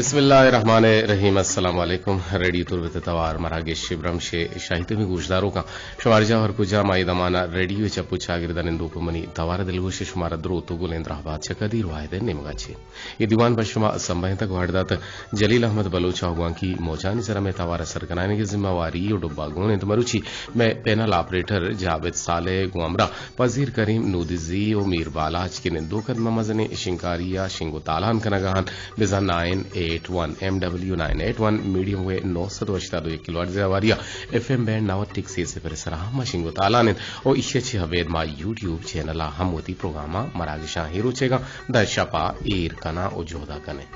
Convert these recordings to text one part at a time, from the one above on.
بسم اللہ الرحمن الرحیم۔ السلام علیکم۔ ریڈیو تربت توار مراگش برمش شاہی تمی گوشداروکاں، شمار جا ہر کجا ما اے دمانا ریڈیو چپ و چاگرد نندوک منی توار دلگوش شمارا دروت و گلیں دراہ بات چہ قدیر واحد نیمگا چے۔ اے دیوان پہ شما سمبھینتگ و ہڈ داتگ جلیل احمد بلوچ ء گوانکی موجانی سرا مئے توار ء سر کنائینگ ء ذمہ واری و ڈبہ گون انت۔ مروچی مئے پینل آپریٹر جاوید صالح گوں ہمراہ پذیر کریم نودزی و میر بالاچ کہ نندوک انت ماں مزنیں شنگکاری ء شنگ و تالان کنگ ء انت، بزاں نائن ایٹ ون، ایم ڈبلیو نائن ایٹ ون میڈیم ویو نو سد و ہشتاد و یک کلو ہرٹز ء ہواری ء ایف ایم بینڈ نود ٹک سے صفر ء سرا ہم شنگ و تالان انت و ایشی ء چہ ابید ما یوٹیوب چینل ء ہم وتی پروگراماں مراگشاں ہیروچیگاں داں شپا ایر کناں و جہدا کنیں۔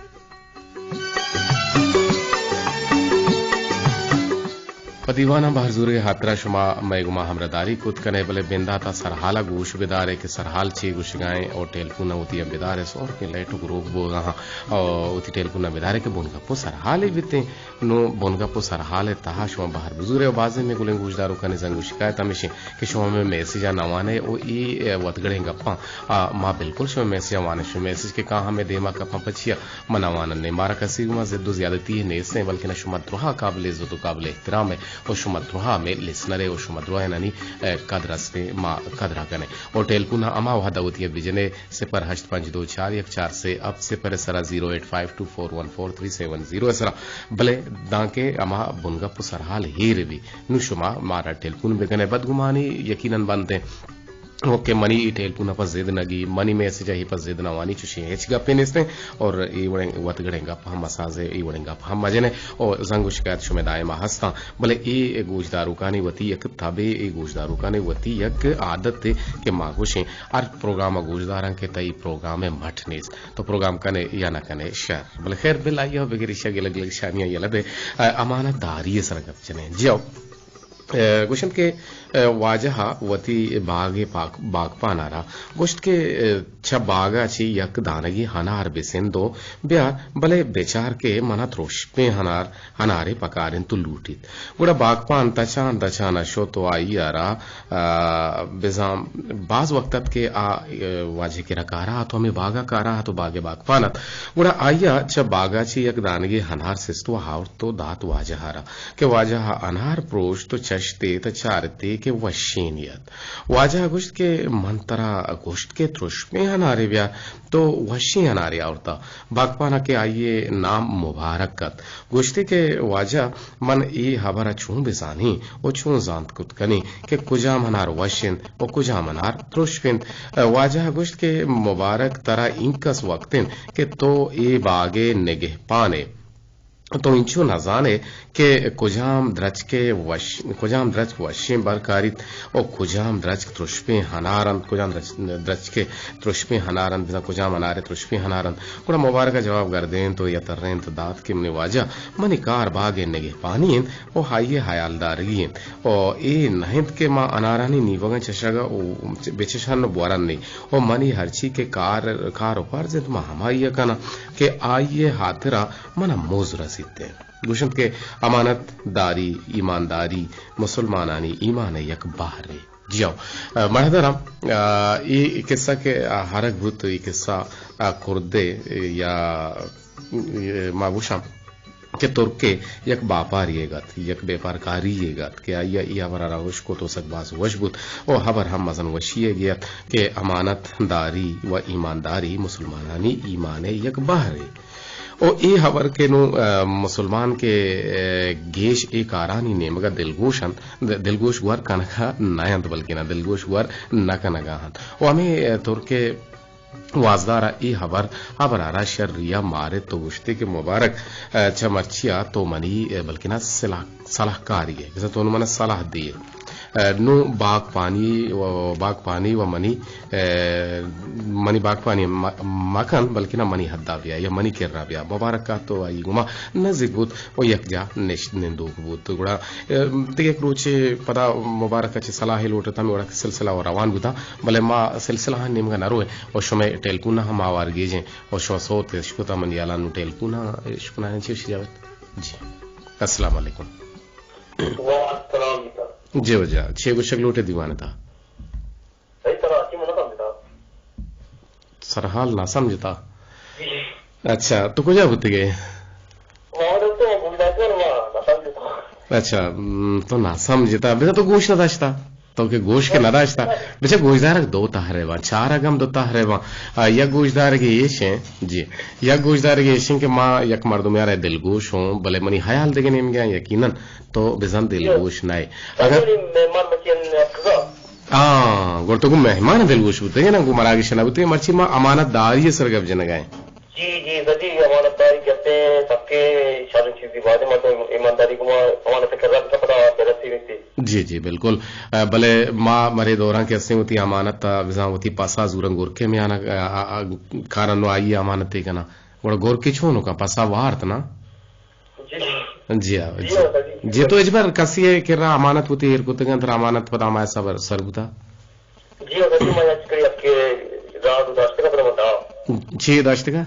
پہ دیواناں بہر زورگ ء ہاترا شما مئے گما ہمراہداری کت کنے، بلے بنداتا سرحالا گوش بدارے کہ سرحال چے گوشگائیں او ٹیلیفون وتی ہم بدارے، سور کہ لیٹ و گروک بوگا ہاں او وتی ٹیلیفون بدارے کہ بن گپ و سرحالے بیتیں۔ نوں بنگپ و سرحال ء تہا شما بہر بزورے و بازیں مئے گلیں گوشداروکانی زنگ و شکایت ہمیش انت کہ شما مئے میسج ء نہ وانئے و اے وتگڑیں گپاں آ، ما بالکل شمئے میسج ء وانیں۔ شمئے میسج کہ کاہاں مئے دیما کپاں پچیا من نہ وانن۔ مارا کسی گوما ضد و زیادتی نیست انت، بلکنا شما درہا قابل عزت و قابل احترام ء و شما درہا مئے لسنر ء و شما درہا نانی، ء، قدر استیں، ما قدر کنیں۔ و ٹیلیفون ہما وہدا وتی بجنے صفر ہشت پنچ دو چار یک چار سے ہفت صفر سرا زیرو ایٹ فائیو ٹو فور ون فور تھری سیون زیرو سرا، بلے دانکہ ہما بنگپ و سرحال ہیر بی۔ نوں شما مارا ٹیلیفون بکنے، بدگمانی یقیناً بنت انت کہ منی اے ٹیلیفون پہ ضد نگی، منی میسج ء پہ ضد نہ وانی، چوشیں ہچ گپے نیست انت۔ اور اے وڑیں وتگڑیں گپ ہم مسازے، اے وڑیں گپ ہم مجنے۔ اور زنگ و شکایت شمئے دائما ہستاں، بلے اے گوشداروکانی وتی یک تبے، اے گوشداروکانی وتی یک عادت کہ ما گوشیں ہر پروگرام ء گوشداراں کہ تئی پروگرام ء مٹ نیست، تو پروگرام کنے یا نہ کنے شر۔ بلے خیر بل آئی ء بگر ایشا گلگ لگ شانی ء یلہ دے، ء، امانت داری ء سر گپ جنیں۔ جیو۔ ء، گوشنت کہ، ء، واجہ ء وتی باگ ء پاک-، باگپان ء را گوشت کہ، ء، چہ باگ ء چہ یک دانگی ہنار بہ سند و بیار، بلے بچار کہ من ء ترشپیں ہنار، ہنارے پکار انت و لوٹیت۔ گڑا باگپان تچان تچان ء شت و آئی ء را، ء، بزاں باز وقت ات کہ آ، ء، واجہ ء کرا کارا ات و ہمے باگ ء کارا ات و باگ ء باگپان ات۔ گڑا آئی ء چہ باگ ء چہ یک دانگے ہنار سست و آورت و دات واجہ ء را۔ کہ واجہ ء انار پروشت و چش دیت ء چارتی کہ وشینی ات۔ واجہ ء گوشت کہ من ترا گوشت کہ ترشپیں انارے بیار، تو وشیں انارے آورتہ۔ باگپان ء کہ آئی ء نام مبارک ات، گوشتی کہ واجہ من اے ہبر ء چون بزانیں و چون زانت کت کنیں کہ کجام انار وش انت و کجام انار ترشپ انت؟ واجہ ء گوشت کہ مبارک ترا اینکس وقت انت کہ تو اے باگ ء نگہپان ئے۔ تو انچو نہ زان ئے کہ کجام درچک ء وش، کجام درچک وشیں بر کاریت و کجام درچک ترشپیں ہنار انت، کجام درچ-، درچک ء ترشپیں ہنار انت، بزاں کجام انار ء ترشپیں ہنار انت۔ گڑا مبارک ء جواب گردینت و یا ترینت دات کہ منی واجہ، منی کار باگ ء نگہپانی انت و آئی ء ہیالدارگی انت و اے نہ انت کہ ما انارانی نیوگاں چشگ ء و بچشن و بورن ئی و منی ہرچی کہ کار، کار و پرز انت ما ہمائی ء کناں کہ آئی ء ہاترا من ء موز رسیت انت۔ گوشنت کہ امانت داری، ایمانداری، مسلمانانی ایمان ء یک بہرے۔ جی ہو، ء، مڑدراں، ء، اے قصہ کہ، ء، ہرگ بوت، اے قصہ، ء، کردے یا، ء، ما گوشاں کہ ترکے یک باپاری ئیگ ات، یک بیپارکاری ئیگ ات کہ آئی ء اے ہبر ء را اشکت و سک باز وش بوت و ہبر ہم مزن وشی ئیگے ات کہ امانت داری و ایمانداری مسلمانانی ایمان ء یک بہرے۔ و اے ہبر کہ نوں، ء، مسلمان کہ، ء، گیش اے کارانی نیمگ ء دلگوش انت، د-، دلگوش گور کنگ ء نہ انت، بلکنا دلگوش گور نہ کنگ ء انت۔ و ہمے، ء، ترک ء وازدار ء اے ہبر، ہبر ء را شری ء مارت و گوشتی کہ مبارک، ء، چہ مرچی ء تو منی، ء، بلکنا سلاہ، سلاہکاری ئے، بزاں تو نوں من ء سلاہ دیر۔ ء، نوں باگپانی و، باگپانی و منی، ء، منی باگپانی م-، مکن، بلکنا منی حدا بیا یا منی کرا بیا۔ مبارک ات و آئی گما نزیک بوت و یک جا نشت نندوک بوت۔ گڑا، ء، دگہ یک روچے پدا مبارک ء چہ سلاہے لوٹت، ہمے وڑا کہ سلسلہ و روان بوتاں، بلے ما سلسلہ آں نیمگا نہ رویں و شمئے ٹیلیفون ہم آوار گیجیں و شما سوت اشکتا من یالان نوں ٹیلیفون اشکنائیں چی شجاوت؟ جی۔ السلام علیکم۔ وعلیکم السلام۔ جی وجہ، چے گوشگ لوٹے دیوان تا؟ صحیح طرح اچھی من نہ سمجھتا۔ سرحال نہ سمجھتا؟ جی۔ اچھا، تو کجا بوتگے؟ اچھا، ہم، تو نہ سمجھتا، بزاں تو گوش نہ داشتا۔ تو کہ گوش کہ نہ داشتا، بچا گوشدارگ دو تہرے باں، چارگ ہم دو تہرے باں۔ آ، یک گوشدارگے ایش ایں، جی، یک گوشدارگے ایش ایں کہ ما یک مردمے ءَ را دلگوش اوں، بلے منی حیال دگہ نیمگے آں، یقیناً تو بزاں دلگوش نہ ئے۔ اگر مہمان مچین اتکگا۔ ہاں، گڑا تو گوں مہمان دلگوش بوتگے نا، گوں مراگش نہ بوتگے، مرچی ما امانت داری سر گپ جنگا ایں۔ جی، جی، سجی امانت داری کرتے ہیں، سب کے شرم چیزی بات ہے، مطلب ایمانداری کو امانت کر رہا تھا، پتا درستی نہیں تھی۔ جی، جی، بالکل۔ آ، بلے ما مرے دوراں کہ استیں وتی امانت ءَ بزاں وتی پسا زوراں گورکے میان ءَ، آ، آ، آ، کارن نو آئی امانت ءَ کناں۔ گڑا گورکے چون کن پسا وارت نا؟ جی۔ جی ہاں، جی جی۔ ہاں، جی۔ جی تو اجبر کسی ءِ کرا امانت وتی ایر کتگاں، ترا امانت پدا ہما حساب سر بوتا؟ جی، او سجی ما یک کڑی اتکے راڈو داشتگا، پدا من دا۔ چی داشتگا؟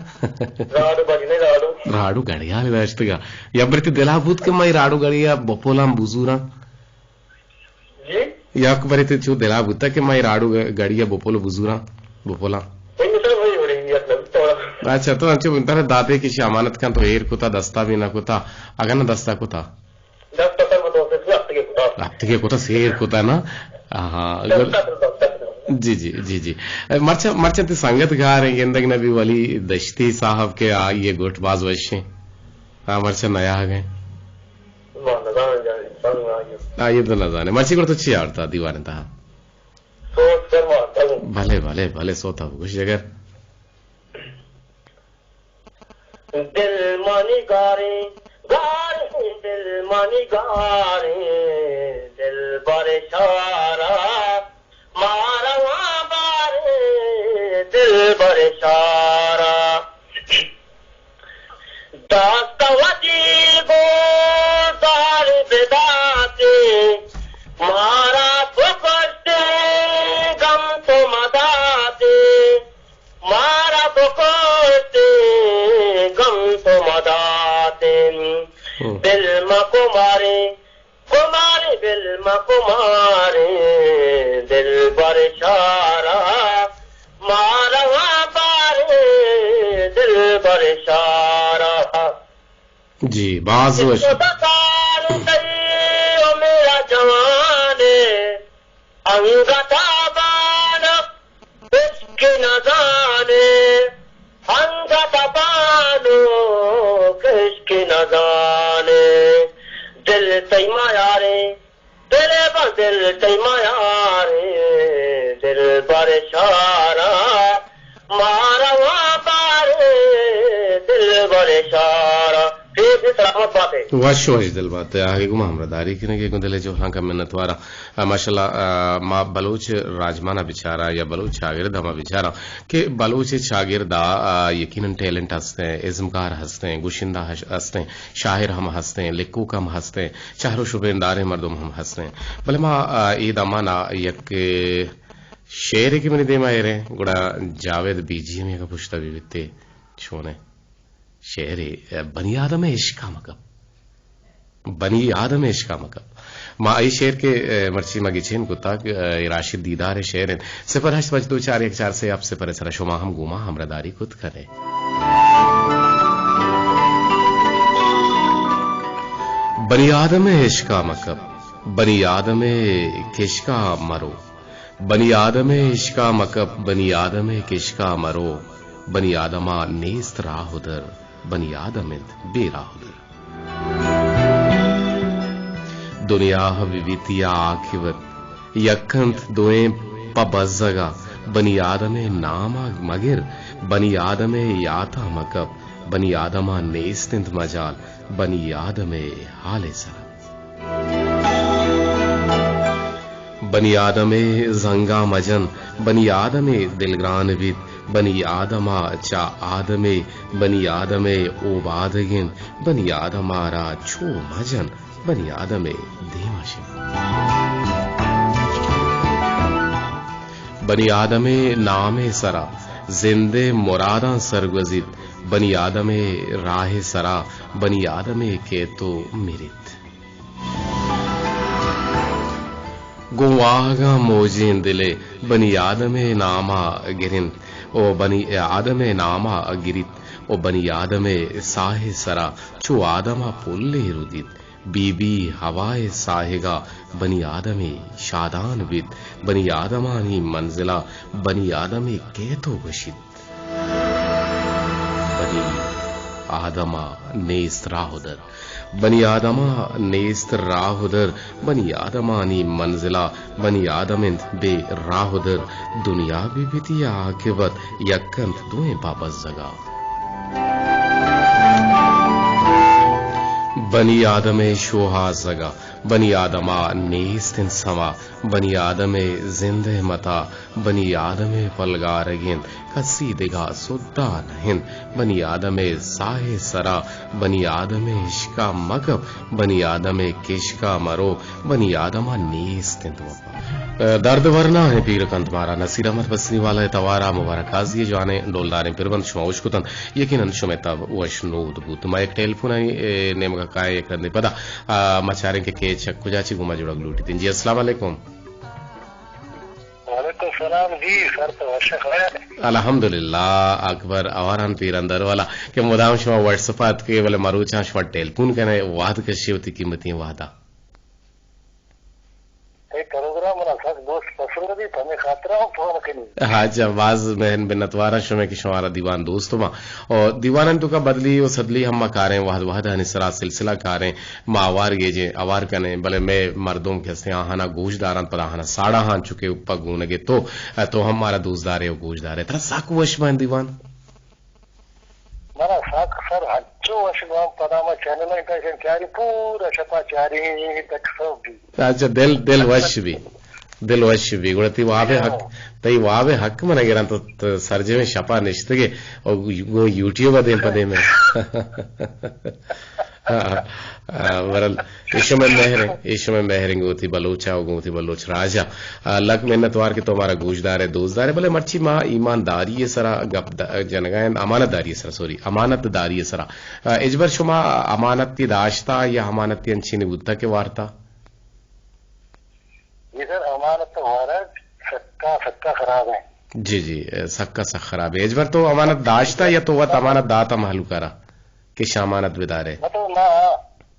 راڈو باجی نہیں، راڈو۔ راڈو گڑیال داشتگا۔ یا برتی دلا بوت کہ ما راڈو گڑیا بپولاں بزوراں۔ جی؟ یک برتی چو دلا بوتا کہ ما راڈو گ-، گڑیا بپول بزوراں، بپولاں۔ نہیں، مثال وہی ہو رہی ہے، یک نہ بوتا۔ اچھا، تو انچو بنتا داتے کہ شی امانت کن تو ایر کتا، دستا بھی نہ کتا، اگر نہ دستا کتا۔ دست پسند بتو سے ہفتگے کتا۔ ہفتگے کتا سیر کتا نا؟ آہا، دست گل-، پسند، دست پسند۔ جی، جی، جی، جی۔ اے، مرچا، مرچا تی سنگت گار ہیں، گندگ نبی ولی دشتی صاحب کے آئیے گوٹ باز وشیں۔ ہاں، مرچا نیا آ گئے۔ واہ، نزانے جان، انسان آئیے۔ آئیے تو نزانے۔ مرچی گوٹ تو چی آڑتا دیوان تہا؟ سوت کروا، کروا۔ بھلے، بھلے، بھلے، سوتا بگوش جگر۔ دل منی گاریں، گاریں، دل منی گاریں، دلبر شارا، مارواں باریں، دلبر شارا۔ دست وتی گوزار بداتے، مارا بکشتے، غم تو مداتے۔ مارا بکشتے، غم تو مداتے۔ ہم۔ دل مکمارے، کمارے، دل مکمارے، دلبر شارا۔ مارا بارے، دلبر شارا۔ جی، باز وش۔ تو بکال تئی و میرا جوانے، انگتا بانک عشق نزانے، انگتا بانک عشق نزانے۔ دل تئی میارے، دل با دل تئی میارے، دلبر شارا۔ مارا وا بارے دلبر شارا۔ پھر بھی سلامت باتے۔ وش وش دل باتے، آگے گوں ما ہمراہ داری کنگے گوں دل جوہاں کا منت وارا۔ آ، ماشاءاللہ، آ، ما بلوچ راجمانا بچارا یا بلوچ چاگرد ہما بچارا کہ بلوچ چاگردا، آ، یقیناً ٹیلنٹ ہستیں، ازمکار ہستیں، گشندہ ہش-، ہستیں، شاعر ہم ہستیں، لکھوک ہم ہستیں، چہر و شبینداریں مردم ہم ہستیں۔ بلے ما، آ، اے دمانا یک شعرے کہ منی دیما ایریں، گڑا جاوید بی جی ایم ءَ پشتا بہ بیتے، چونے؟ شعرے، بنی آدم ءِ عشقا مکپ۔ بنی آدم ءِ عشقا مکپ۔ ما اے شعر کہ، اے، مرچی ما گچین کتا کہ، اے، راشد دیدار ءِ شعر انت۔ صفر ہشت پنچ دو چار یک چار سے ہفت صفر ءِ سرا شما ہم گوں ما ہمراہ داری کت کنے۔ بنی آدم ءِ عشقا مکپ، بنی آدم ءِ کشکا مرو۔ بنی آدم ءِ عشقا مکپ، بنی آدم ءِ کشکا مرو، بنی آدما نیست راہ و در، بنی آدم انت بے راہ و در۔ دنیا بہ بیت یا عاقبت، یک انت دوئیں پہ بزگا، بنی آدم ءِ ناما مگر، بنی آدم ءِ یاتا مکپ، بنی آدما نیست انت مجال، بنی آدم ءِ حال ءِ سرا۔ بنی آدم ءِ زنگا مجن، بنی آدم ءِ دلگران بیت، بنی آدما چہ آدمے، بنی آدم ءِ اوبادگ انت، بنی آدما را چو مجن، بنی آدم ءِ دیما شن۔ بنی آدم ءِ نام ءِ سرا زند ءِ مراداں سرگوزیت، بنی آدم ءِ راہ ءِ سرا بنی آدمے کیت و مریت۔ گوں واہگاں موجیں دلے بنی آدم ءِ ناما گرنت و بنی آدم ءِ ناما گریت و بنی آدم ءِ ساہ ءِ سرا چو آدما پلے رودیت۔ بی بی ہوا ءِ ساہگ ءَ بنی آدمے شادان بیت، بنی آدمانی منزل ءَ بنی آدمے کئیت ءُ گوشیت۔ بنی آدم ءَ نیست راہ ءُ در، بنی آدم ءَ نیست راہ ءُ در، بنی آدمانی منزل ءَ بنی آدم انت بے راہ ءُ در۔ دنیا بہ بیت یا عاقبت، یک انت دوئیں پہ بزگ ءَ۔ بنی آدم ءِ شوہازگ ءَ بنی آدم ءَ نیست انت سما، بنی آدم ءِ زند ءِ متا بنی آدم ءِ پلگارگ انت، کسی دگہ سدھا نہ انت۔ بنی آدم ءِ ساہ ءِ سرا بنی آدم ءِ اشکا مکپ، بنی آدم ءِ کشکا مرو، بنی آدم ءَ نیست انت وپا۔ درد ورنا ءِ پیر کنت مارا۔ نصیر احمد پسنی والا ءِ توار ءَ مبارک قاضی ءِ جوانیں ڈولداریں پربند شما ہوش کتنت۔ یقیناً شمئے تب وش نود بوت۔ ما یک ٹیلیفون ءِ نیمگ ءَ کائیں یک رندے پدا، آ، ما چاریں کہ کئے چہ کجا چہ گوں ما جڑگ لوٹیت۔ جی، السلام علیکم۔ وعلیکم السلام جی، سر تو وش خیر۔ الحمدللہ، اکبر آواران پیران در والا کہ مدام شما واٹس اپ ءَ اتکے، بلے مروچاں شما ٹیلیفون کنے، وہد کشے وتی قیمتی وہدا۔ اے پروگرام منا سک دوست پسند بی، پمے خاطرا ہم فون کنی۔ ہاں، اچھا، باز مہن منتواراں شمے کہ شمارا دیوان دوست باں۔ او دیوانانی توکا بدلی و سدلی ہم ما کاریں، وہد وہد آنی سرا سلسلہ کاریں۔ ما آوار گیجیں، آوار کنیں، بلے مئے مردم کہ ہستیں آہانا گوش دارنت، پدا آہانا ساڑا ہاں چکے پہ گونگے تو، تو ہم مارا دوست دارے و گوش دارے۔ ترا سک وش باں دیوان۔ منا سک سر ہنچو وش باں، پدا ما چینل انٹرنیشن چاری، پورا شپا چاری تک سو بی۔ اچھا، دل، دل وش بی۔ دل وش بی۔ گڑا تی واب حق، تئی واب حق من گران تو، تو سرجمیں شپا نشتگے او گوں یوٹیوب دیم پہ دیم۔ ہاں، ہاں، برل، ایشو میں مہریں، ایشو میں مہریں گوتی بلوچا و گوتی بلوچ راجا۔ آ، لک منتوار کہ تو مارا گوشدار ئے، دوستدار ئے، بلے مرچی ما ایمانداری ءِ سرا گپ د-، جنگا ایں، امانت داری ءِ سرا، سوری، امانت داری ءِ سرا۔ آ، ہچبر شما امانتی داشتا یا امانتی انچینی بوتا کہ وارتا؟ جی سر، امانت وارگ سکا، سکا خراب ایں۔ جی، جی، سکا سک خراب ایں۔ ہچبر تو امانت داشتا یا تو وت امانت داتا مہلوکا را؟ کہ شہ امانت بدارے۔ مطلب ما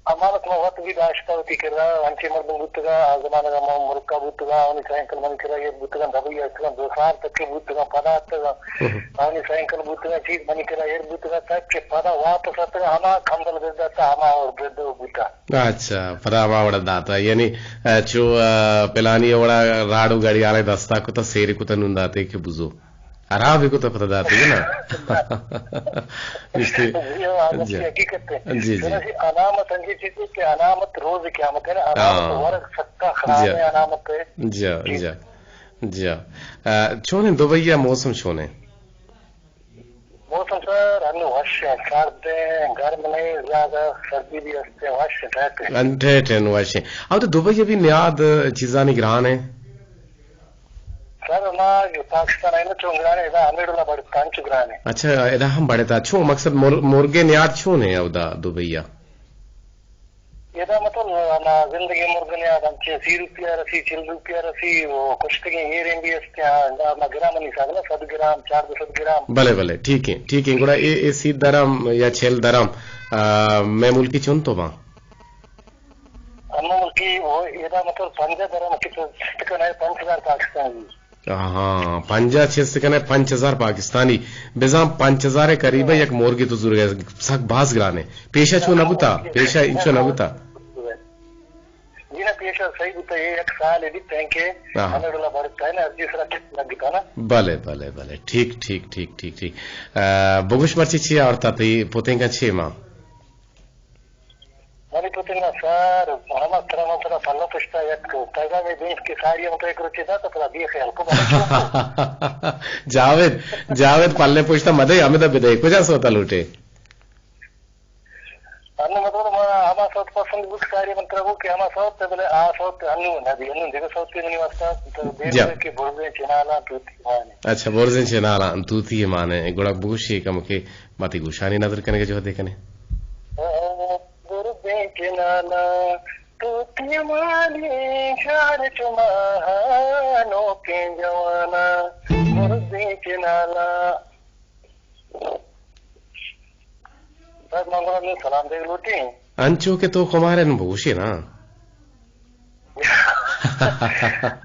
امانت ما وت بھی داشتہ وتی کرا، انچیں مردم بوتگاں، آ زمانگ ءَ ما ملکا بوتگاں، آنی سائیکل منی کرا ایر بوتگاں، دبئی ءَ اتکگاں، دو سال تک بوتگاں، پدا اتکگاں، ہم۔ آنی سائیکل بوتگاں، چیز منی کرا ایر بوتگاں، تک کہ پدا واپس اتکگاں، ہما کمبل گرداتا، ہما اور گردو بوتا۔ اچھا، پدا ہما وڑا داتا، یعنی، ا، چو، ا، پلانی وڑا راڑو گڑیالے دستا کتا، سیری کتا، نون داتے کہ بزو۔ ہرابی کو تو پتہ داتی ہے نا۔ اشتی۔ جی، ہاں، جی۔ حقیقت ہے۔ جی، جی۔ چنانچہ علامت انجی چیزی کہ علامت روز قیامت ہے نا، علامت ہاں۔ ورگ سکا خراب جی۔ ہے، علامت ہے۔ جی، جی۔ جی۔ جی۔ آ، چون ہیں دبئی ءِ موسم چون ہیں؟ موسم سر، ہنو وش ہیں، سرد ہیں، گرم نہیں زیادہ، سردی بھی ہستے ہیں، وش ہیں، ٹھیک ہیں۔ ٹھیک ہیں، وش ہیں۔ اب تو دبئی ابھی نیاد چیزانی گران ہیں۔ سر، ما پاکستان ءَ چون گرانے، ادا ہمے ڈولا بڑتا، انچو گرانے۔ اچھا، ادا ہم بڑتا۔ چون مقصد مر-، مرگے نیاد چون ہے اودا دبئی ءَ؟ ادا مطلب ہما زندگی مرگ نیاد ہم چہ سی روپیہ رسی، چل روپیہ رسی، وہ کشتگیں ایریں بھی ہستے، ہاں، ہما گرام حساب نا، صد گرام، چاردہ صد گرام۔ بلے، بلے، ٹھیک ہے، ٹھیک ہے۔ گڑا اے، اے سی درم یا چل درم، آ، مئے ملکی چون تو باں؟ ہمو ملکی وہ ادا مطلب پنجاہ درم کہ تو چست کنے پنچ ہزار پاکستانی۔ ہاں، پنجاہ چست کنے پنچ ہزار پاکستانی۔ بزاں پنچ ہزار قریب ہے ہاں۔ یک مرگی تو زورگ سک باز گرانے۔ پیشہ چو نہ بوتا، پیشہ انچو نہ بوتا۔ جی نا، پیشہ صحیح بوتا، یہ یک سال ہے بھی تینکہ ہاں۔ ہمیں ڈولا بڑھتا ہے نا، ارجی سرا ٹھیک لگ گیا نا۔ بلے، بلے، بلے۔ ٹھیک، ٹھیک، ٹھیک، ٹھیک، ٹھیک۔ آ، بگوش مرچی چی آورتا تئی پوتیں کا چی ماں؟ منی پتنگا سر، ہما ترا من ترا پلو پشتا یک پیغامے دینت کہ ساری ہم تو یک روچے دات، پدا بے خیال کو بلے چون کو۔ جاوید، جاوید پلے پشتا مدے، ہمیں دا بدے، کجا سوتا لوٹے؟ انو مطلب ما ہما سوت پسند بوت، ساری من ترا گو کہ ہما سوت بلے آ سوت انو نہ دی، انو دیگه سوت منی واسطہ تو دیر جا۔ کہ برزیں چنالا تو تیوانے۔ اچھا، برزیں چنالا تو تی مانے، گڑا بوشی کم کہ ما تئی گوشانی ندر کنگ ءِ جہد ءَ کنیں۔ برزیں چنالاں توتی مالی شار چو ماہانوکیں جواناں، برزیں چنالاں۔ بس من گڑا نوں سلام دیگ لوٹیں۔ انچو کہ تو خمار ئے، نوں بگوش ئے نا۔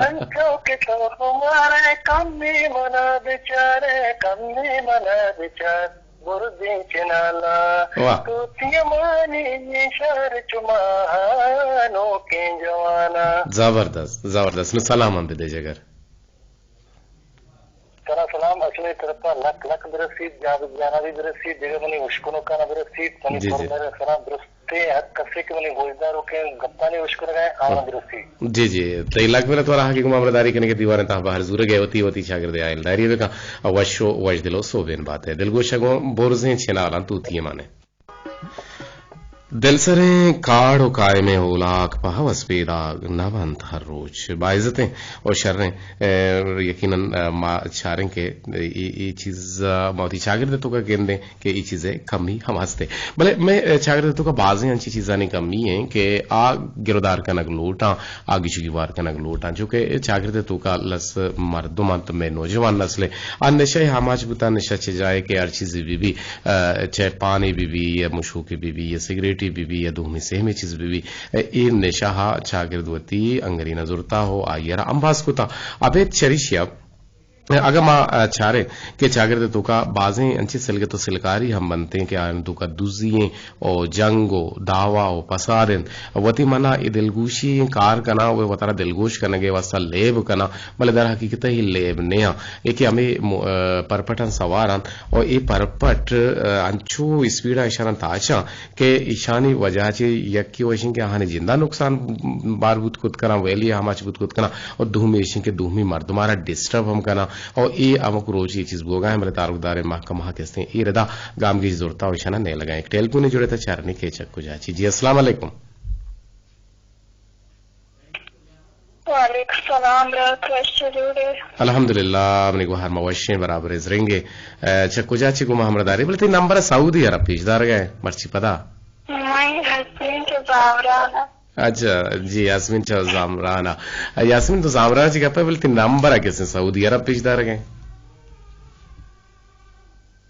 انچو کہ تو خمار ئے، کمّی منا بچار ئے، کمّی منا بچار، برزیں چنالا۔ واہ۔ تو تیمانی شہر چما نوکیں جوانا۔ زبردست، زبردست۔ نوں سلام ہم بدے جگر۔ ترا سلام، اسمیں طرفا لک لک برسیت، جاوید جانا بھی برسیت، دگہ منی اشکنوکانا برسیت، منی جی، جی۔ پرمہر سلام درستیں ہر کسے کہ منی گوشداروکیں گپانی اشکنگا ایں، آنا برسیت۔ جی، جی، تئی لک منت وار آہگی گوں ہمراہداری کنگے، دیوانیں تہا بہر زورگے، وتی وتی چاگردے آئیلداری بکن، وش و وشدل و سوبین باتے۔ دلگوشا گوں برزیں چنالاں توتی مانے۔ دلسریں کاڑ و کائمیں اولاک پہ ہوس پیداگ نہ بنت ہر روچ۔ باعزتیں و شریں، اے، یقیناً، اے، ما چاریں کہ اے، اے چیز، اے، ما وتی چاگرد ءِ توکا گندیں کہ اے چیزے کمی ہم ہستے۔ بلے مئے، اے، چاگرد ءِ توکا بازیں انچیں چیزانی کمی ایں کہ آ گرودار کنگ لوٹاں، آ گیش و گیوار کنگ لوٹاں، چونکہ چاگرد ءِ توکا لس مردم انت، مئے نوجوان نسل ءِ آ نشہ ءِ آماچ بوتاں، نشہ چہ جاہے کہ ہر چیزے بہ بی، اے، چہ پانے بہ بی یا مشوکے بہ بی یا سگریٹے بہ بی یا دومی سیمی چیز بہ بی، اے، اے نشہ ءَ چاگرد وتی انگرینا زرتا ہو آئی ءَ را امباز کتا۔ ابید چریشی ءَ اگاں ما، اے، چاریں کہ چاگرد ءِ توکا بازیں انچیں سلگت و سلکاری ہم بنتیں کہ آیانی توکا دزی ایں و جنگ و دعوا و پساد انت۔ وتی منا اے دلگوشی ایں کار کناں و وتارا دلگوش کنگ ءِ واسطہ لیب کناں، بلے در حقیقت ءَ اے لیب نیاں۔ اے کہ ہمے مو-، اے، پرپٹاں سوار انت و اے پرپٹ، اے، انچو اسپیڈا اشاناں تاچاں کہ ایشانی وجہ چہ یکے و ایشیں کہ آہانی جندا نقصان بار بوت کت کناں، ویلی آماچ بوت کت کناں، و دومی ایشیں کہ دومی مردمارا ڈسٹرب ہم کناں، و اے ہمک روچ اے چیز بوگا ایں، بلے تعلقدار محکمہ کہ استیں اے ردا گامگیج زرتا و ایشانا نیلگا ایں۔ یک ٹیلیفونے جڑتا، چارنی کہ چہ کجا چی۔ جی، السلام علیکم۔ وعلیکم السلام، برات وش جوڑ ئے؟ الحمدللہ، منی گوہار ما وشیں، برابر زرنگے۔ اے، چہ کجا چی گوں ما ہمراہداری؟ بلے تئی نمبر سعودی عرب پیش دارگا ایں، مرچی پدا؟ من یاسمین چہ زامران آں۔ اچھا، جی، یاسمین چہ زامران آں۔ یاسمین تو زامران چی گپے، بلے تئی نمبر کسے سعودی عرب پیش دارگا ایں؟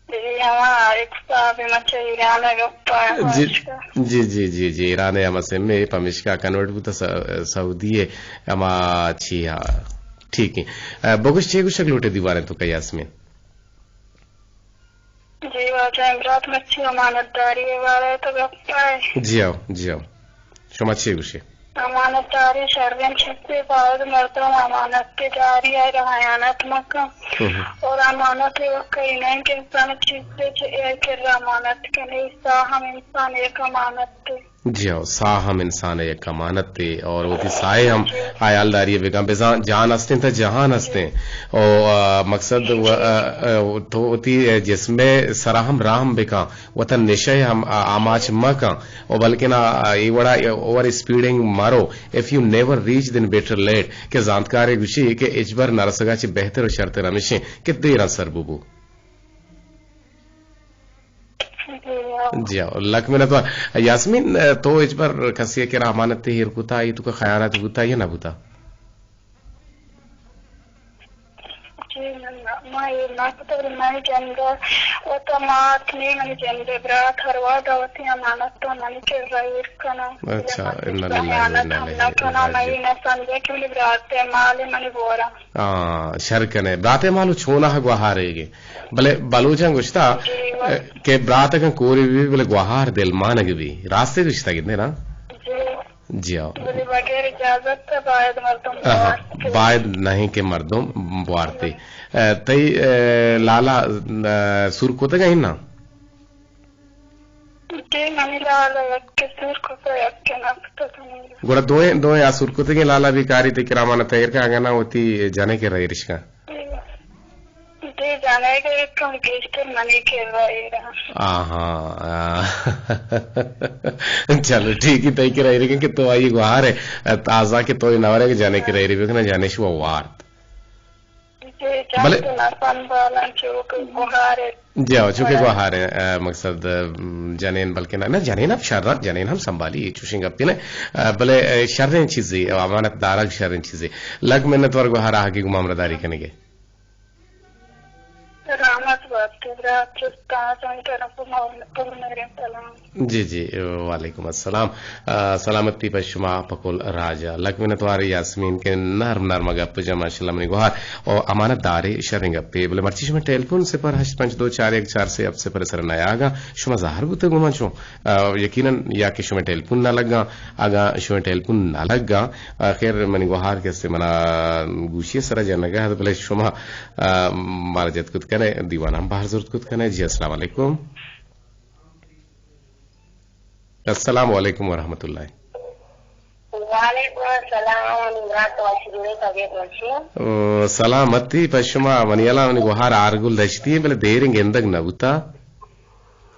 جی، ہما عارف صاحب، ما چہ ایران ءَ گپ ءَ جی، باشکا۔ جی، جی، جی، جی، ایران ءَ ہما سم ءَ پمیشکا کنورٹ بوتا س-، سعودی ءَ ہما چی ہا۔ ٹھیک ہے۔ اے، بگوش چے گوشگ لوٹے دیوان ءِ توکا یاسمین؟ جی واجہ، امرات مرچی امانت داری ءِ بارہ ءَ تو گپ ءَ۔ جی ہو، جی ہو۔ شما چے گوشے؟ امانتداری شریں چیزے، باید مردم امانت داری ءَ را خیانت مکن۔ ہم۔ اور امانت یہ کہیں نہیں کہ انسان چیزے چ-، اے کرا امانت کنے، ساہ ہم انسان یک امانت ہے۔ جی ہو، ساہ ہم انسان ءِ یک امانت ہے اور وتی ساہ ءِ ہم خیالداری بکن۔ بزاں جان ہستیں تا جہان ہستیں۔ او، آ، مقصد و-، آ، آ، تو وتی جسم ءِ سرا ہم رحم بکن۔ وتا نشہ ءِ ہم آ-، آماچ مہ کن و بلکنا اے وڑا اوور اسپیڈنگ مرو، if you never reach then better late، کہ زانتکارے گوشی کہ ہچبر نہ رسگا چہ بہتر و شرتر ہمیشیں کہ دیراں سر ببو۔ جی ہاں، لک منت وار۔ یاسمین، تو ہچبر کسی ءِ کرا امانت ایر کتا، اے توکا خیانت بوتا یا نہ بوتا؟ جی، من، ما ایر نہ کتگ، منی جند ءَ وتا مات نی، منی جند ءِ برات ہر وہد ءَ وتی امانت ءَ منی کرا ایر کناں۔ اچھا، انا للہ و انا الیہ راجعون۔ من اے نہ سمجھاں کہ منی برات ءِ مال ءَ منی گورا۔ ہاں، شر کنے۔ برات ءِ مال چوناہا گوہار ئیگ ایں۔ بلے بلوچاں گوشتا، جی، کہ برات اگاں کورے بی، بلے گوہار دلمانگ بی۔ راستے گوشتا گندے نا؟ جی۔ جی ہاں۔ بلے بغیر اجازت ءَ باید مردم آہا، بوارت۔ باید نہیں کہ مردم بوارتے۔ اے، تئی، اے، لالا، اے، سور کتگ ایں نا؟ جی، منی لالا یک کہ سور کتگ، یک کہ نہ کتگ۔ گڑا دوئیں، دوئیں آ سور کتگیں لالا بیکاری تئی کرا امانت ایر کن، اگاں نہ وتی جنے کرا ایرش کن۔ جی، جنے کہ کم گیشتر منی کرا ایراں۔ آہاں، آ۔ چلو، ٹھیک ہے، تئی کرا ایرے کہ تو آئی گوہار ئے، تازہ کہ تو نہ ورے کہ جنے کرا ایرے بکنا، جنے شو وارت۔ جی، جان بلے تو نہ سنبھالاں، چو کہ گوہار ئے۔ جی ہاں، چونکہ گوہار ئے، آ، مقصد، آ، جنین بلکہ نہ، نہ، جنین ہم شر، جنین ہم سنبھالی، چوشیں گپے نہ۔ آ، بلے، آ، شریں چیزے، امانت دارگ شریں چیزے۔ لک منت وار گوہار آہگی گوں ما ہمراہداری کنگے۔ سلامت بات۔ جی، جی، وعلیکم السلام۔ آ، سلامتی پہ شما پہ کل راج ءَ۔ لک منتوار یاسمین کہ نرم نرم گپ جا، ماشاءاللہ منی گوہار۔ او امانت دارے شریں گپے۔ بلے مرچی شما ٹیلیفون صفر ہشت پنچ دو چار یک چار سے ہفت صفر سر نیاگا۔ شما ظاہر بوتے گو من چون، آ، یقیناً یا کہ شما ٹیلیفون نہ لگا، اگاں شما ٹیلیفون نہ لگا، آ، خیر منی گوہار کہ استے منا گوشی سرا جنگا، بلے شما آ، مارا جت کت کنے، دیوان ہم بہر زرت کت کنے۔ جی، السلام علیکم۔ السلام علیکم ورحمۃ اللہ۔ وعلیکم السلام، منی برات وش بوئے، طبیعت وشی؟ او، سلامتی پہ شما، منی اللہ منی گوہار آرگل دشتی، بلے دیریں گندگ نہ بوتا۔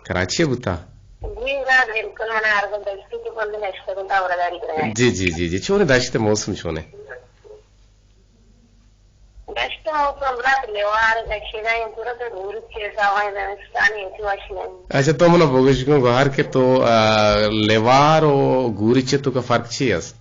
کراچی بوتا؟ جی، برات بالکل من آرگل دشتی کہ کل نشتگوں تا ورداری کرنے۔ جی، جی، جی، جی، چونے دشت موسم چونے؟ دشت ءِ موسم برات لیوار کشیدہ ایں، پورا تو گورچ ءِ حساب ءَ زمستان ءَ چو وش نہ ایں۔ اچھا، تو منا بگوش گوں گوہر کہ تو، آ، لیوار و گورچ ءِ توکا فرق چی است؟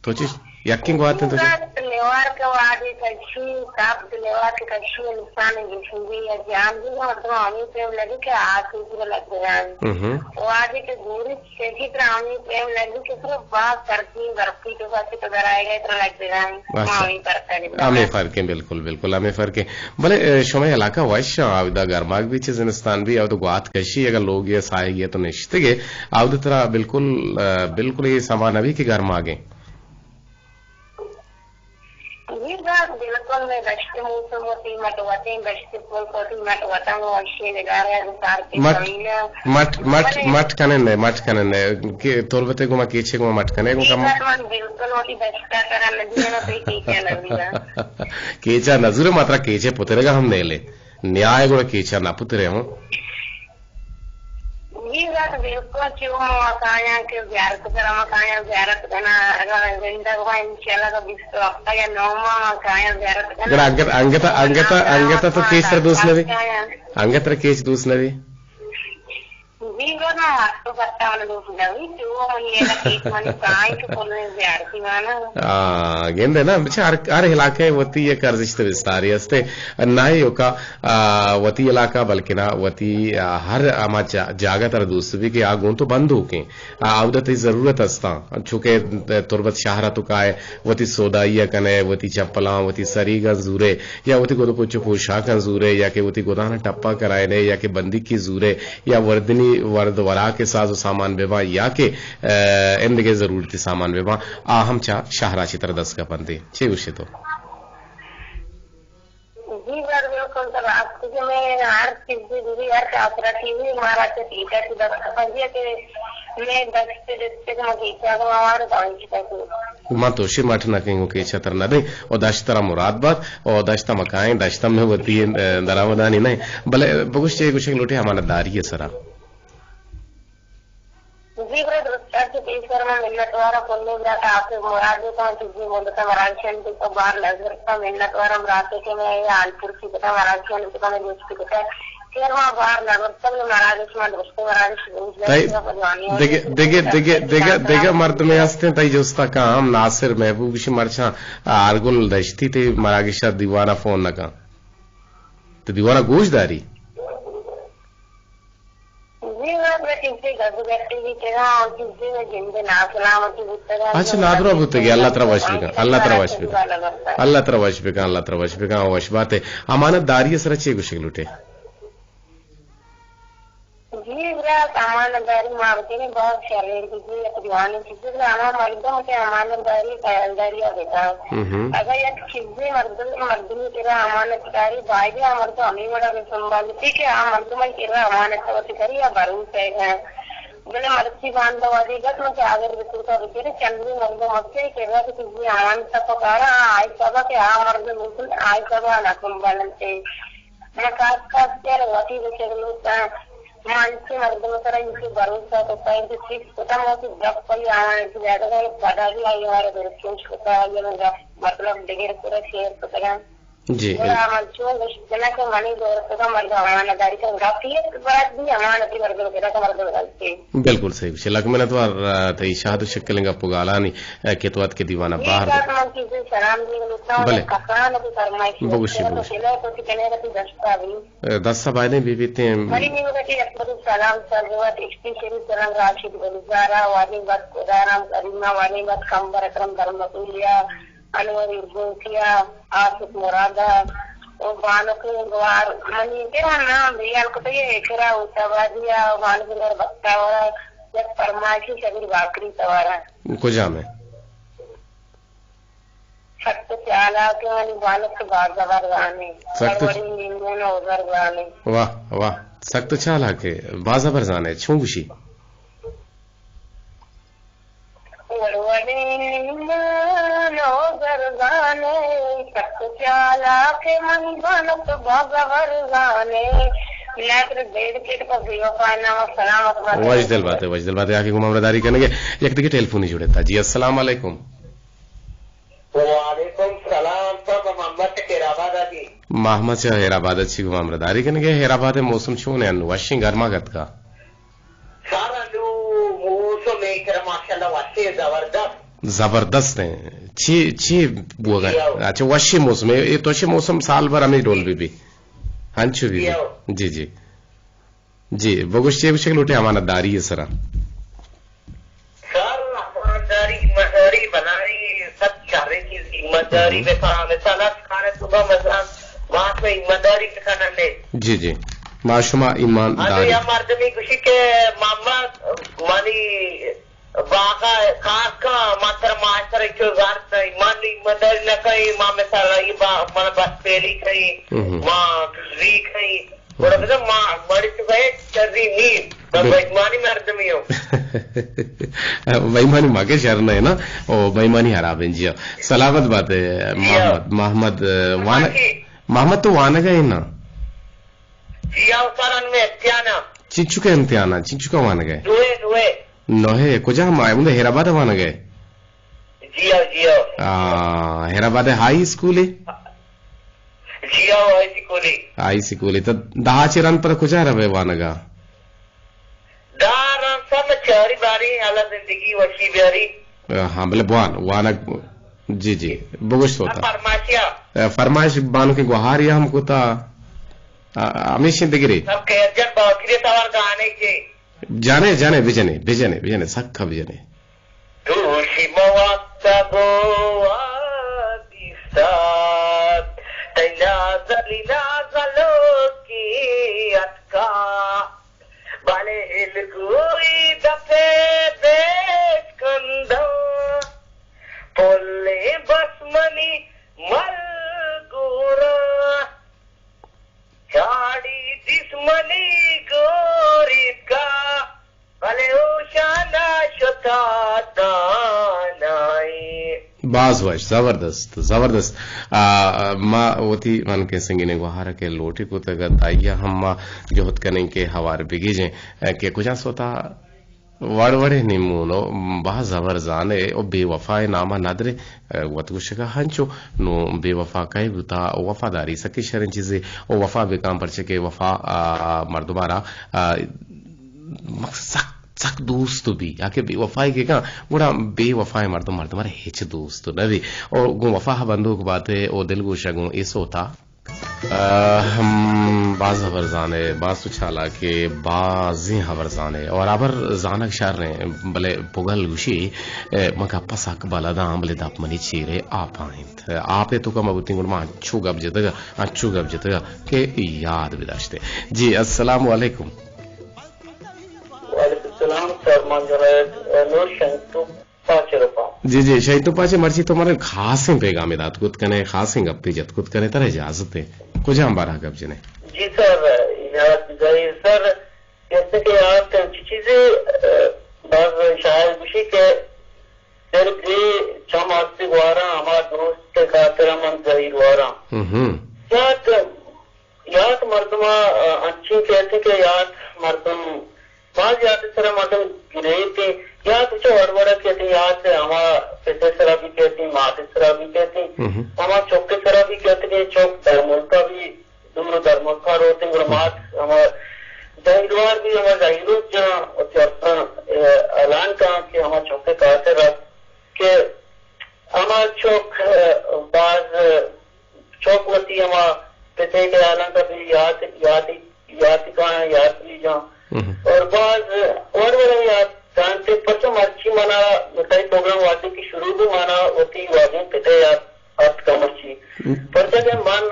تو چی یکیں گوات تو؟ برات لیوار کہ وہدے کشی، تاپ لیوار کہ کشی، انسان ءِ جسم بھی یا جان بھی، مردم ہمیں پیم لگی کہ آس ءِ پورا لگ گیا۔ ہم۔ وہدے کہ گورچ چیزی ترا ہمے پیم لگی کہ ترا باز سردی برفی تو ساتھی تو گھر آئے گئے ترا لگ گئے۔ اچھا۔ ہمے فرق ہے۔ ہمے فرق ہے، بالکل، بالکل، ہمے فرق ہے۔ بلے، اے، شما علاقہ وش آودا گرماگ بھی چہ زمستان بھی آودا گوات کشی، اگر لوگ یہ سائے گیا تو نشتے گے، آودا ترا بالکل، اے، بالکل یہ سما نبی کہ گرماگ ہے۔ جی بس بالکل، میں دشت موسم وتی مٹ وتیں، دشت پل وتی مٹ وتاں، وشی نگارہ گسار کے مٹ، زمینہ۔ مٹ، مٹ، بلے مٹ کنن دے، مٹ کنن دے۔ کہ تربتے گما کیچے گما مٹ کنے گو جی کم۔ بس من بالکل وتی دشتا کرا ندی نا، تو کیچا نزورا۔ کیچا نزورا، ماترا کیچے پترگا ہم نیلے۔ نیائے گڑا کیچا نہ پترے ہوں۔ جی بس بالکل، چو ما کایاں کہ زیارت کرا، ما کایاں زیارت کنا، اگر زندگ ہوا انشاءاللہ تو بیست و ہفت یا نو ماہ ما کایاں زیارت کنا۔ گڑا انگت، انگت، انگت، انگت تو کیچ تر دوست نبی؟ انگت تر کیچ دوست نبی؟ جی بس ما وقت تو پتا من دوست نبی، چو من یہ کیچ من کائیں کہ کل زیارتی مانا۔ آ، گندے نا، بچہ ہر، ہر علاقہ وتی یک ارزشت بستاری استے۔ نہ ایوکا آ، وتی علاقہ بلکنا وتی، آ، ہر ہما جا-، جاگہ ترا دوست بی کہ آ گوں تو بندوکیں۔ آ، اودا تئی ضرورت استاں۔ چونکہ تربت شہر ء تو کائے، وتی سودائی ء کنے، وتی چپلاں، وتی سریگاں زورے، یا وتی گد و پچ و پوشاکاں زورے، یا کہ وتی گدان ء ٹپا کرائینے، یا کہ بندیکی زورے، یا وردنی ورد وراک ساز و سامان بباں، یا کہ، آ، اندگہ ضرورتی سامان بباں، آ ہم چہ شہر ء چہ ترا دست کپنتے۔ چے گوشے تو؟ جی سر، بالکل سر، آپ کہ میں ہر چیز بھی، ہر کافرا چیز بھی مارا سے پیچھا کی دست پنجی کہ میں دست سے دست سے میں پیچھا کو ہمارے دعوی کی تک۔ من تو شی مٹ نہ کہیں کہ چتر نہ دیں، او دشت را مراد بات، او دشت مکائیں، دشت میں وتی، اے، درآمدانی نہیں، بلے بگوش چے گوشے لوٹے ہمانا داری ہے سرا۔ جی برا درستاں کہ پیش کر، من منت وارا کلیں برات، آپ مراد بکن، چیزی مدت مراگشن تو بار نظر کا منت وارا برات کہ میں یہ حال پرسی بتا، مراگشن بتا، میں دوست بتا، پھر وہاں بار نظر تب مراگش میں دوست مراگش روز تئی دگہ، دگہ، دگہ، دگہ، دگہ مردمے ہستیں، تئی جستا کام ناصر محبوب شی مرچاں آرگل دشتی تے مراگشا دیوانا فون نہ کن۔ تو دیوانا گوش داری؟ جی، من چیزے گز گٹی بیتگاں، اور چیزے میں جند ناسلامتی بوتگاں۔ اچھا، نادرا بوتگی، اللہ ترا وش بکن، اللہ ترا وش بکن۔ اللہ ترا وش بکن، اللہ ترا وش بکن، وش باتے۔ امانت داری سر چے گوشگ لوٹے؟ جی، برات، امانت داری ما بتنے بہت شریر کی جی، ایک جوانی چیزے، ہما مردم کے امانت داری، خیال داری بتا۔ ہم۔ اگر یک چیزے مردم، مردمی کرا امانت داری، باید آ مردم ہمیں وڑا بہ سنبھالتی کہ آ مردم کرا امانت وت کری یا بھروسہ ہے۔ بلے مرچی باندا وادی گت من چاگر بکوتا بکرے، چندی مردم ہستے کرا کہ چیزی امانت پکارا، آ، آئی سبا کہ آ مردم بالکل آئی سبا نہ سنبھالتے۔ من خاص خاص کر وتی بچگلوتا، من انچیں مردم سرا انچیں بھروسہ کتا، انچیں چیز کتا، من وتی گپ پہ آوان زیادہ پدا بھی آئی ہمارا درست کتا، یا من گپ مطلب دگر سرا شیئر کتگا۔ جی۔ گڑا من چون گوشت کناں کہ منی دور ءَ مردم امانت داری کن گپی ات، بعد بھی امانتی مردم کناں کہ مردم غلطی۔ بالکل صحیح گوشے۔ لک منت وار، آ، تئی شاد و شکلیں گپ و گالانی، آ، کہ تو ات کہ دیوان ءَ بہر دے۔ من چیزے سلام دی لوٹاں، بلے۔ کسان کی فرمائش بگوشی، بگوشی۔ تو کنئے کہ دستا بھی۔ آ، دستا بایدیں بی بیتیں۔ منی نیمگ ءَ یک بڑی سلام سر روت، اسپیشلی سرن راشد گلزارا، والیں بات خدارام کریما، والیں بات کمبر اکرم درمپوریا، انور اربوکیا، آصف مرادا، او بانکیں گوار، منی کرا نام ریال کتگی، کرا اوتابادیا، او بانکیں گوار بختاورا، یک فرمائشی شبیر باکری توارا۔ کجام ہے؟ سخت چالاکیں منی بانک تو باز زبر زانے۔ سخت وڑ وڑی نیمون اوزر زانے۔ واہ، واہ۔ سخت چالاکے، باز زبر زانے۔ چون گوشی؟ وڑ وڑی نیمون اوزر زانے، سخت چالاکیں منی بانک تو باز زبر زانے۔ نادر بیڑ کیٹ پر بے وفا نام سلامت بات۔ وش دل باتے، وش دل باتے۔ آ کہ گوں ما ہمراہداری کنگے، یک دگہ ٹیلیفونی جڑتا۔ جی، السلام علیکم۔ وعلیکم سلام، سر، من محمد چہ خیر آباد ءَ جی۔ محمد چہ خیر آباد ءَ چی گوں ما ہمراہداری کنگے؟ خیر آباد ءِ موسم چون انت؟ انو وشیں گرما گتکا؟ سر، انو موسم اے کرا ماشاءاللہ وشیں زبردست۔ زبردست ہیں۔ چی، چی بوگا؟ جی ہو۔ اچھا، وشیں موسم ہے۔ اے تو چی موسم سال بھر ہمیں ڈول بھی بھی۔ ہنچو بھی جی بھی۔ ہو۔ جی، جی۔ جی، بگوش چے گوشگ لوٹے امانت داری ءِ سرا؟ سر، امانت داری، ایمانداری بلاہیں سک شریں چیزے۔ ایمانداری ہم۔ بکن، مثال است کار تو با مثال، ما تو ایمانداری بکنن نے۔ جی، جی۔ ما شما ایمان انو داری۔ یا مردمی گوشی کہ محمد منی باغا کار کن، ما ترا ماسٹر چو زانت نہ، من ایمانداری نہ کنی، ما مثال ای با، من بس پیلی کنی، ہم۔ ما دزی کنی۔ گڑا بزاں ما مڑی تو گئے شری نی، ما بل- بےایمانی مردمی ہوں۔ بےایمانی ما کے شر نہ ہے نا، او بےایمانی خراب ہیں جی۔ سلامت بات ہے جی۔ محمد، محمد، آ، وان-، محمد تو وانگا ہے نا؟ جی ہو سر، انو میں امتحانا۔ چنچکا امتحانا، چنچکا وانگا ہے؟ نوے، نوے۔ نوے، کجا ہم آئے؟ مندے خیر آباد وانگا ہے؟ جی ہو، جی ہو۔ آ، خیر آباد ہائی اسکول ہے؟ جی ہو، ہائی سکولی۔ ہائی سکولی۔ تو دہا چہ رند پر کجا روے وانگا؟ دہا رند سر میں چاری باری، اللہ زندگی وشی بیاری۔ ہاں، بلے بوان، وانگ، جی، جی، بگوش تو تا۔ فرمائشیا۔ فرمائش بانکیں گوہاریا ہم کتا۔ آ، ہمیشیں دگرے۔ سر خیر جان باکری توار گانے کے۔ جانے، جانے، بجنے، بجنے، بجنے، سکا بجنے۔ دوشی موت گو آ دیستا، تئی نازلی نازلوکی اتکا، بلے ہلگوئی دپے بیت کنداں، پلیں بس منی ملگوراں۔ چاڑی دس منی گوریتکا، بلے ہوشانا شتا دانائی۔ باز وش، زبردست، زبردست۔ آ، ما وتی من کے سنگینیں گوہار کے لوٹی کتگ ات، آئیا ہم ما جہد کنیں کہ ہوار بگیجیں کہ کجا سوتا وڑ وڑیں نیمون و باز زبر زانے و بے وفائے ناما ندرے، وت گوشگا ہنچو۔ نو بے وفا کئے بوتا؟ وفاداری سکیں شریں چیزے و وفا بکاں، پرچہ کہ وفا، آ، مردما را، آ، سک، سک دوست بی، یا کہ بے وفائی کہ کاں، گڑا بے وفائے مردم، مردما را ہچ دوست نہ بی۔ و گوں وفا بندوک باتے و دلگوشا گوں اے سوتا۔ آ، ہم باز ہبر زانے، باز تو چالاکے، بازیں ہبر زانے۔ اور ہبر زانگ شریں، بلے پگل گوشی، اے، من گپ ءَ سک بلداں، بلے دپ منی چیرے آپ ءَ انت۔ آپ ءِ توکا مہ بوتیں گڑا ما انچو گپ جتگ، انچو گپ جتگ کہ یاد بداشتے۔ جی، السلام علیکم۔ وعلیکم السلام سر، من جنید نور شنگ تو پاچے رپاں۔ جی، جی، شہید تو پاچے، مرچی تو مارا خاصیں پیغامے دات کت کنے، خاصیں گپے جت کت کنے، ترا اجازت ہے۔ کجام بارہ گپ جنے؟ جی سر، یاد بزائی سر، جیسے کہ یاد انچی چیزے، آ، باز شاعر گوشی کہ دل گری چم ہستی گواراں، ہما دوست کے خاطر من زہیر واراں۔ ہم ہم۔ یاد یات مردم ءَ، آ، انچیں کہتے کہ یات مردم، باز یات سرا مردم گریتے، یات چہ وڑ وڑ کہتے، یات ہما پتے سرا بھی کہتے، مات ءِ سرا بھی کہتے ہیں، ہما چوک ءِ سرا بھی کہتے ہیں، چوک در ملکا بھی دور و در ملکا روتے ہیں، گڑا مات ہما زہیروار بھی ہما زہیروت جہاں وتی ارساں، اے، اعلان کہاں کہ ہما چوک ءِ کاسر رست کہ ہما چوک، اے، باز چوک وتی ہما پتے ءِ ہیالاں کبھی یاد، یاد، یاد کاں، یاد بھی جاں۔ اور باز وڑ وڑ یاد کاں کہ پرچہ مرچی منا تئی پروگرام وہدے کہ شروع بھی منا وتی واجہیں پتے یاد اتک مرچی۔ پرچہ کہ من،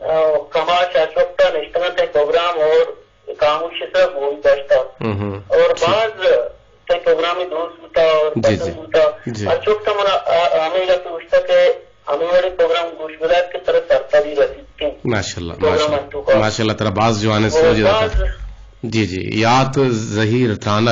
آ، کماش آ چوک تا نشتگاں تئی پروگرام اور کاموش سر گوش داشتا۔ اور باز تئی پروگرام دوست بوتا اور پسند بوتا۔ ہر چوک تا منا آ، ہمیں گپ گوشتا کہ ہمیں وڑے پروگرام گوش بدار کہ ترا سرپدی رسیت کن۔ ماشاءاللہ، پروگرام ماشاءاللہ۔ انتو کا۔ ماشاءاللہ، ترا باز جوانیں اور سوج داتا۔ باز جی، جی، یات زہیر ترانگ،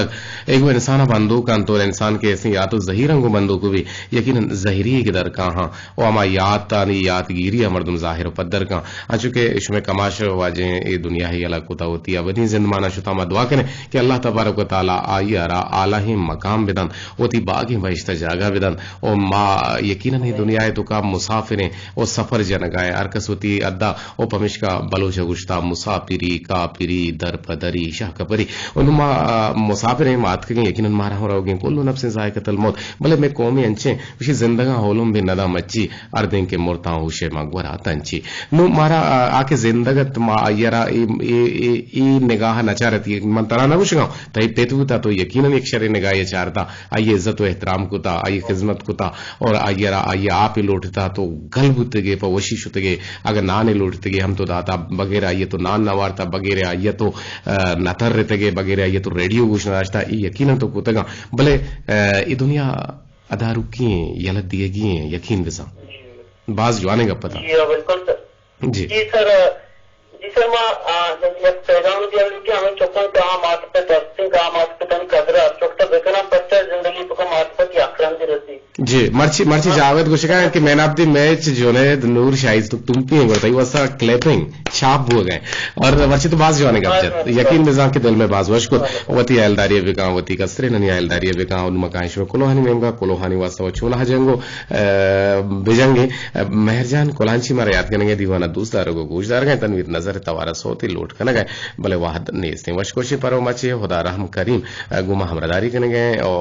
ایگو انسان بندوک انت اور انسان کے ایسے یات و زہیر انگو بندوک بھی یقیناً زہیری کے درکا ہاں۔ و ہما یاتانی یاتگیری ء مردم ظاہر و پدر کن۔ انچو کہ شمئے کماش واجہیں اے دنیا ء یلہ کتا وتی ابدیں زندمانا شتا، ما دعا کنیں کہ اللہ تبارک و تعالی آئی ء را اعلیٰ مقام بدنت، وتی باگیں بہشت ء جاگہ بدنت۔ و ما یقیناً اے دنیا ء توکا مسافریں و سفر جنگا ایں، ہر کس وتی حدا و پمیشکا بلوچ ء گوشتا مسافری، کاپری، در پدری، شہ کپری۔ و نوں ما، آ، مسافریں، ما اتکگیں، یقیناً مارا ہم روگیں، کل نفس ذائقۃ الموت۔ بلے مئے قومے انچیں، گوشی زندگاں ہولم بہ نداں مچی، ہر دیں کہ مرتاں ہوشے ما گورا تنچی۔ نوں مارا، آ، آ کہ زندگ ات، ما آئی ء را اے، اے، اے، اے نگاہ ء نچارتی۔ من ترا نہ گوشگاں، تئی پت بوتا تو یقیناً یک شریں نگاہے ء چارتا، آئی ء عزت و احترام کتا، آئی ء خدمت کتا اور آئی ء را آئی ء آپ ء لوٹتا تو گل بوتگے، پہ وشی شتگے، اگہ نانے لوٹتگے ہم تو داتا، بغیر آئی ء تو نان نہ وارتا، بغیر آئی ء تو، آ، نہ ترتگے، بغیر آئی ء تو ریڈیو گوش نہ داشتا، اے یقیناً تو کتگاں۔ بلے، آ، اے دنیا اداروکی ایں، یلہ دیگی ایں، یقین بزاں۔ باز جوانیں گپ اتاں۔ جی، ہاں، بالکل سر۔ جی۔ جی سر، جی سر، ما، آ، یک پیغام دیگ لوٹیں، ہمیں چکاں کہ آ مات پت ہستیں، کہ آ مات پتانی قدر ہر چکتا بکناں، پرچا زندگی پکا مات پت یک رنگ رسی۔ جی، مرچی، مرچی ہاں۔ جاوید گوشگا انت کہ مین آف دی میچ جنید نور شاہی تو تمپی ہیں، گڑا تئی واسطہ کلیپنگ چھاپ بوگ ء۔ اور مرچی تو باز جوانیں گپ جت۔ یقین بزاں کہ دل میں باز وش کت۔ وتی ہیلداری بکاں، وتی کسترینانی ہیلداری بکاں، اور مکان شما کلوہانی نیمگا، کلوہانی واسطہ و چونہ جنگو، آ، بجنگیں۔ آ، مہر جان کلانچی مارا یاد کنگے، دیوانہ دوست دارگ و گوش دارگ ء، تنویر نظر توارا سوتے لوٹ کنگ ء، بلے وہد نیستیں۔ وش کوشیں پرو مچے، خدا رحم کریم، آ، گوں ما ہمراہداری کنگ ء، او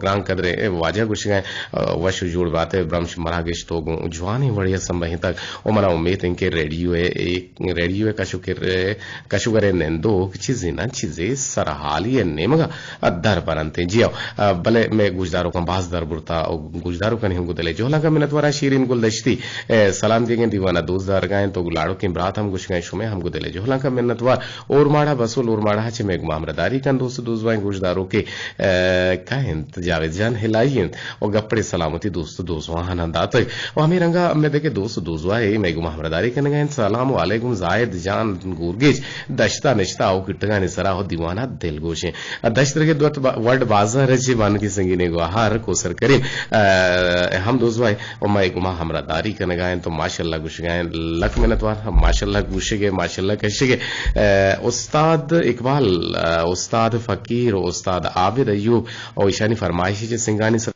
گران قدریں واجہ گوشگ ء، آ، وش و جوڑ بات ء، برمش مراگش تو گوں جوانیں وڑے ء سمبہینتگ، و منا امیت انت کہ ریڈیو ء ایک ریڈیو ء کش و کر، کش و گرے نندوک چیزے نہ چیزے سرحالی ء نیمگ ء در برنت۔ جی ہو، بلے مئے گوشداروکاں باز در برتا و گوشداروکانی ہم گوں دل ء جہلاں کا منتوار آں۔ شیرین گلدشتی ء سلام دیگیں، دیوان ء دوست دارگا انت و لاڑکیں برات ہم گوشگا انت، شمئے ہم گوں دل ء جہلاں کا منتوار۔ اورماڑہ بسول اورماڑہ چہ مئے گوں ہمراہداری کن دوست و دوزواہیں گوشداروکے، ء، کئے انت؟ جاوید جان ہلائی انت و گپڑے سلامتی دوست و دوزواہاناں داتگ۔ و ہمے رنگا مئے دگہ دوست و دوزواہے مئے گوما ہمراہداری کنگا انت۔ سلام علیکم زاہد جان گورگیج، دشتا نشتا او کٹگانی سرا و دیوانا دلگوشیں۔ دشت رگے دوت با-، وڈ بازار چے بانکی سنگینے گوہار کوسر کریم، ء، ہم دوزواہے و مئے گوما ہمراہداری کنگا انت و ماشاءاللہ گوشگا انت۔ لک منتوار، ماشاءاللہ گوشگے، ماشاءاللہ کشگے۔ ء، استاد اقبال، ء، استاد فقیر و استاد عابد ایوب و ایشانی فرمائشی چہ سنگانی سر